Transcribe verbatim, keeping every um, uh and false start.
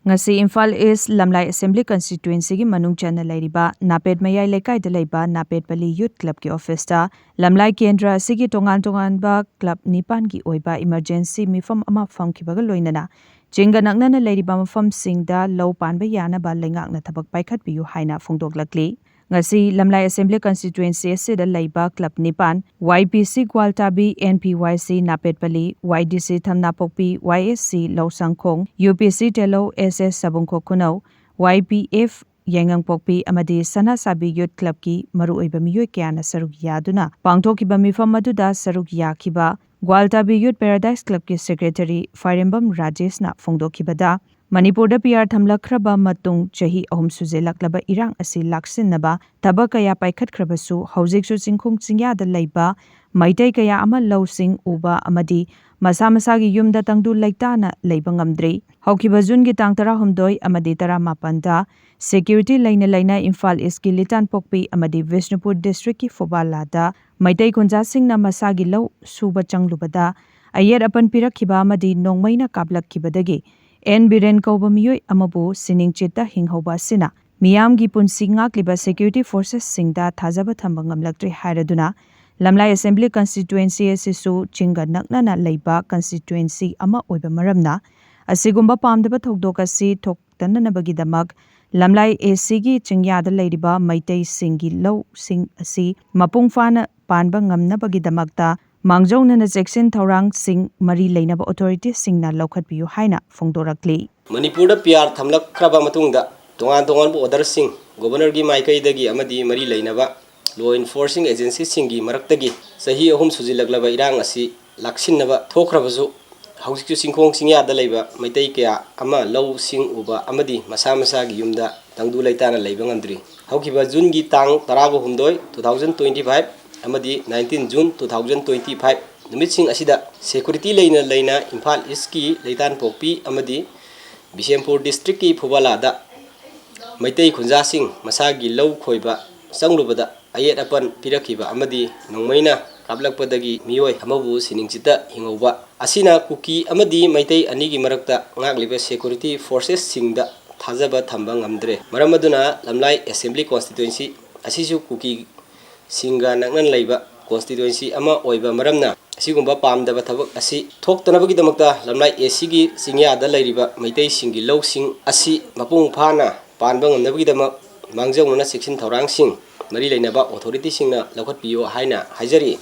ꯉꯁꯤ ꯏꯝꯐꯥꯜ ꯏꯁ ꯂꯝꯂꯥꯏ ꯑꯦꯁꯦꯝꯕ꯭ꯂꯤ ꯀꯟꯁꯇꯤꯇ꯭ꯋꯦꯟꯁꯤꯒꯤ ꯃꯅꯨꯡ ꯆꯟꯅ ꯂꯩꯔꯤꯕ ꯅꯥꯄꯦꯠ ꯃꯌꯥꯏ ꯂꯩꯀꯥꯏꯗ ꯂꯩꯕ ꯅꯥꯄꯦꯠ ꯄꯂꯤ ꯌꯨꯠ ꯀ꯭ꯂꯕꯀꯤ ꯑꯣꯐꯤꯁꯇ ꯂꯝꯂꯥꯏ ꯀꯦꯟꯗ꯭ꯔ ꯑꯁꯤꯒꯤ ꯇꯣꯉꯥꯟ ꯇꯣꯉꯥꯟꯕ ꯀ꯭ꯂꯕ ꯅꯤꯄꯥꯟꯒꯤ ꯑꯣꯏꯕ ꯏꯃꯔꯖꯦꯟꯁꯤ ꯃꯤꯐꯝ ꯑꯃ ꯐꯝꯈꯤꯕꯒ ꯂꯣꯏꯅꯅ ꯆꯤꯡꯒ ꯅꯛꯅꯅ ꯂꯩꯔꯤꯕ ꯃꯐꯝꯁꯤꯡꯗ ꯂꯧ ꯄꯥꯟꯕ ꯌꯥꯅꯕ ꯂꯩꯉꯥꯛꯅ ꯊꯕꯛ ꯄꯥꯏꯈꯠꯄꯤꯌꯨ ꯍꯥꯏꯅ ꯐꯣꯡꯗꯣꯛꯂꯛꯂꯤ꯫ ꯉꯁꯤ ꯂꯝꯂꯥꯏ ꯑꯦꯁꯦꯝꯕ꯭ꯂꯤ ꯀꯟꯁꯇꯤꯇ꯭ꯋꯦꯟꯁꯤ ꯑꯁꯤꯗ ꯂꯩꯕ ꯀ꯭ꯂꯕ ꯅꯤꯄꯥꯟ, ꯋꯥꯏ ꯄꯤ ꯁꯤ ꯒ꯭ꯋꯥꯜꯇꯥꯕꯤ, ꯑꯦꯟ ꯄꯤ ꯋꯥꯏ ꯁꯤ ꯅꯥꯄꯦꯠꯄꯂꯤ, ꯋꯥꯏ ꯗꯤ ꯁꯤ ꯊꯝꯅꯥꯄꯣꯛꯄꯤ, ꯋꯥꯏ ꯑꯦꯁ ꯁꯤ ꯂꯧꯁꯪꯈꯣꯡ, ꯌꯨ ꯄꯤ ꯁꯤ ꯇꯦꯂꯧ, ꯑꯦꯁ ꯑꯦꯁ ꯁꯕꯨꯡꯈꯣꯛ ꯈꯨꯅꯧ, ꯋꯥꯏ ꯄꯤ ꯑꯦꯐ ꯌꯥꯏꯉꯪꯄꯣꯛꯄꯤ ꯑꯃꯗꯤ ꯁꯅꯥꯁꯥꯕꯤ ꯌꯨꯠ ꯀ꯭ꯂꯕꯀꯤ ꯃꯔꯨꯑꯣꯏꯕ ꯃꯤꯑꯣꯏ ꯀꯌꯥꯅ ꯁꯔꯨꯛ ꯌꯥꯗꯨꯅ ꯄꯥꯡꯊꯣꯛꯈꯤꯕ ꯃꯤꯐꯝ ꯑꯗꯨꯗ ꯁꯔꯨꯛ ꯌꯥꯈꯤꯕ ꯒ꯭ꯋꯥꯜꯇꯥꯕꯤ ꯌꯨꯠ ꯄꯦꯔꯥꯗꯥꯏꯁ ꯀ꯭ꯂꯕꯀꯤ ꯁꯦꯀ꯭ꯔꯦꯇꯔꯤ ꯐꯥꯏꯔꯦꯝꯕꯝ ꯔꯥꯖꯦꯁꯅ ꯐꯣꯡꯗꯣꯛꯈꯤꯕꯗ, ꯃꯅꯤꯄꯨꯔꯗ ꯄꯤ ꯑꯥꯔ ꯊꯝꯂꯛꯈ꯭ꯔꯕ ꯃꯇꯨꯡ ꯆꯍꯤ ꯑꯍꯨꯝ ꯁꯨꯖꯤꯜꯂꯛꯂꯕ ꯏꯔꯥꯡ ꯑꯁꯤ ꯂꯥꯛꯁꯤꯟꯅꯕ ꯊꯕꯛ ꯀꯌꯥ ꯄꯥꯏꯈꯠꯈ꯭ꯔꯕꯁꯨ, ꯍꯧꯖꯤꯛꯁꯨ ꯆꯤꯡꯈꯣꯡ ꯆꯤꯡꯌꯥꯗ ꯂꯩꯕ ꯃꯩꯇꯩ ꯀꯌꯥ ꯑꯃ ꯂꯧꯁꯤꯡ ꯎꯕ ꯑꯃꯗꯤ ꯃꯁꯥ ꯃꯁꯥꯒꯤ ꯌꯨꯝꯗ ꯇꯪꯗꯨ ꯂꯩꯇꯥꯅ ꯂꯩꯕ ꯉꯝꯗ꯭ꯔꯤ꯫ ꯍꯧꯈꯤꯕ ꯖꯨꯟꯒꯤ ꯇꯥꯡ ꯇꯔꯥꯍꯨꯝꯗꯣꯏ ꯑꯃꯗꯤ ꯇꯔꯥꯃꯥꯄꯟꯗ ꯁꯦꯀ꯭ꯌꯨꯔꯤꯇꯤ ꯂꯩꯅ ꯂꯩꯅ ꯏꯝꯐꯥꯜ ꯏꯁꯀꯤ ꯂꯤꯇꯥꯟꯄꯣꯛꯄꯤ ꯑꯃꯗꯤ ꯕꯤꯁꯅꯨꯄꯨꯔ ꯗꯤꯁꯇ꯭ꯔꯤꯛꯀꯤ ꯐꯨꯕꯥꯂꯥꯗ ꯃꯩꯇꯩ ꯈꯨꯟꯖꯥꯁꯤꯡꯅ ꯃꯁꯥꯒꯤ ꯂꯧ ꯁꯨꯕ ꯆꯪꯂꯨꯕꯗ ꯑꯌꯦꯠ ꯑꯄꯟ ꯄꯤꯔꯛꯈꯤꯕ ꯑꯃꯗꯤ ꯅꯣꯡꯃꯩꯅ ꯀꯥꯞꯂꯛꯈꯤꯕꯗꯒꯤ ꯑꯦꯟ ꯕꯤꯔꯦꯟ ꯀꯧꯕ ꯃꯤꯑꯣꯏ ꯑꯃꯕꯨ ꯁꯤꯅꯤꯡꯆꯤꯠꯇ ꯍꯤꯡꯍꯧꯕ ꯑꯁꯤꯅ ꯃꯤꯌꯥꯝꯒꯤ ꯄꯨꯟꯁꯤ ꯉꯥꯛꯂꯤꯕ ꯁꯦꯀ꯭ꯌꯨꯔꯤꯇꯤ ꯐꯣꯔꯁꯦꯁꯁꯤꯡꯗ ꯊꯥꯖꯕ ꯊꯝꯕ ꯉꯝꯂꯛꯇ꯭ꯔꯦ ꯍꯥꯏꯔꯗꯨꯅ, ꯂꯝꯂꯥꯏ ꯑꯦꯁꯦꯝꯕ꯭ꯂꯤ ꯀꯟꯁꯇꯤꯇ꯭ꯋꯦꯟꯁꯤ ꯑꯁꯤꯁꯨ ꯆꯤꯡꯒ ꯅꯛꯅꯅ ꯂꯩꯕ ꯀꯟꯁꯇꯤꯇ꯭ꯋꯦꯟꯁꯤ ꯑꯃ ꯑꯣꯏꯕ ꯃꯔꯝꯅ, ꯑꯁꯤꯒꯨꯝꯕ ꯄꯥꯝꯗꯕ ꯊꯧꯗꯣꯛ ꯑꯁꯤ ꯊꯣꯛꯇꯅꯅꯕꯒꯤꯗꯃꯛ ꯂꯝꯂꯥꯏ ꯑꯦ ꯁꯤꯒꯤ ꯆꯤꯡꯌꯥꯗ ꯂꯩꯔꯤꯕ ꯃꯩꯇꯩꯁꯤꯡꯒꯤ ꯂꯧꯁꯤꯡ ꯑꯁꯤ ꯃꯄꯨꯡ ꯐꯥꯅ ꯄꯥꯟꯕ ꯉꯝꯅꯕꯒꯤꯗꯃꯛꯇ ꯃꯥꯡꯖꯧꯅꯅ ꯆꯦꯛꯁꯤꯟ ꯊꯧꯔꯥꯡꯁꯤꯡ ꯃꯔꯤ ꯂꯩꯅꯕ ꯑꯣꯊꯣꯔꯤꯇꯤꯁꯤꯡꯅ ꯂꯧꯈꯠꯄꯤꯌꯨ ꯍꯥꯏꯅ ꯐꯣꯡꯗꯣꯔꯛꯂꯤ꯫ ꯃꯅꯤꯄꯨꯔꯗ ꯄꯤ ꯑꯥꯔ ꯊꯝꯂꯛꯈ꯭ꯔꯕ ꯃꯇꯨꯡꯗ ꯇꯣꯉꯥꯟ ꯇꯣꯉꯥꯟꯕ ꯑꯣꯔꯗꯔꯁꯤꯡ ꯒꯣꯕꯔꯅꯔꯒꯤ ꯃꯥꯏꯀꯩꯗꯒꯤ ꯑꯃꯗꯤ ꯃꯔꯤ ꯂꯩꯅꯕ ꯂꯣ ꯏꯟꯐꯣꯔꯁꯤꯡ ꯑꯦꯖꯦꯟꯁꯤꯁꯤꯡꯒꯤ ꯃꯔꯛꯇꯒꯤ ꯆꯍꯤ ꯑꯍꯨꯝ ꯁꯨꯖꯤꯜꯂꯛꯂꯕ ꯏꯔꯥꯡ ꯑꯁꯤ ꯂꯥꯛꯁꯤꯟꯅꯕ ꯊꯣꯛꯈ꯭ꯔꯕꯁꯨ, ꯍꯧꯖꯤꯛꯁꯨ ꯆꯤꯡꯈꯣꯡ ꯆꯤꯡꯌꯥꯗ ꯂꯩꯕ ꯃꯩꯇꯩ ꯀꯌꯥ ꯑꯃ ꯂꯧꯁꯤꯡ ꯎꯕ ꯑꯃꯗꯤ ꯃꯁꯥ ꯃꯁꯥꯒꯤ ꯌꯨꯝꯗ ꯇꯪꯗꯨ ꯂꯩꯇꯥꯅ ꯂꯩꯕ ꯉꯝꯗ꯭ꯔꯤ꯫ ꯍꯧꯈꯤꯕ ꯖꯨꯟꯒꯤ ꯇꯥꯡ ꯇꯔꯥꯒ ꯍꯨꯝꯗꯣꯏ, two thousand twenty five ꯑꯃꯗꯤ nineteen June two thousand twenty five ꯅꯨꯃꯤꯠꯁꯤꯡ ꯑꯁꯤꯗ ꯁꯦꯀ꯭ꯌꯨꯔꯤꯇꯤ ꯂꯩꯅ ꯂꯩꯅ ꯏꯝꯐꯥꯜ ꯏꯁꯀꯤ ꯂꯩꯇꯥꯟꯄꯣꯛꯄꯤ ꯑꯃꯗꯤ ꯕꯤꯁꯦꯝꯄꯨꯔ ꯗꯤꯁꯇ꯭ꯔꯤꯛꯀꯤ ꯐꯨꯕꯥꯂꯥꯗ ꯃꯩꯇꯩ ꯈꯨꯟꯖꯥꯁꯤꯡ ꯃꯁꯥꯒꯤ ꯂꯧ ꯈꯣꯏꯕ ꯆꯪꯂꯨꯕꯗ ꯑꯌꯦꯠ ꯑꯄꯟ ꯄꯤꯔꯛꯈꯤꯕ ꯑꯃꯗꯤ ꯅꯣꯡꯃꯩꯅ ꯀꯥꯞꯂꯛꯄꯗꯒꯤ ꯃꯤꯑꯣꯏ ꯑꯃꯕꯨ ꯁꯤꯅꯤꯡꯆꯤꯠꯇ ꯍꯤꯡꯍꯧꯕ ꯑꯁꯤꯅ ꯀꯨꯀꯤ ꯑꯃꯗꯤ ꯃꯩꯇꯩ ꯑꯅꯤꯒꯤ ꯃꯔꯛꯇ ꯉꯥꯛꯂꯤꯕ security forcesꯁꯤꯡꯗ ꯊꯥꯖꯕ ꯊꯝꯕ ꯉꯝꯗ꯭ꯔꯦ꯫ ꯃꯔꯝ ꯑꯗꯨꯅ ꯂꯝꯂꯥꯏ assembly constituency ꯑꯁꯤꯁꯨ ꯀꯨꯀꯤꯁꯤꯡꯒ ꯅꯛꯅꯅ ꯂꯩꯕ constituency ꯑꯃ ꯑꯣꯏꯕ ꯃꯔꯝꯅ ꯑꯁꯤꯒꯨꯝꯕ ꯄꯥꯝꯗꯕ ꯊꯕꯛ ꯑꯁꯤ ꯊꯣꯛꯇꯅꯕꯒꯤꯗꯃꯛꯇ ꯂꯝꯂꯥꯏ ACꯒꯤ ꯆꯤꯡꯌꯥꯗ ꯂꯩꯔꯤꯕ ꯃꯩꯇꯩꯁꯤꯡꯒꯤ ꯂꯧꯁꯤꯡ ꯑꯁꯤ ꯃꯄꯨꯡ ꯐꯥꯅ ꯄꯥꯟꯕ ꯉꯝꯅꯕꯒꯤꯗꯃꯛ ꯃꯥꯡꯖꯧꯅꯅ ꯆꯦꯛꯁꯤꯟ ꯊꯧꯔꯥꯡꯁꯤꯡ ꯃꯔꯤ ꯂꯩꯅꯕ authorityꯁꯤꯡꯅ ꯂꯧꯈꯠꯄꯤꯌꯨ ꯍꯥꯏꯅ ꯍꯥꯏꯖꯔꯤ꯫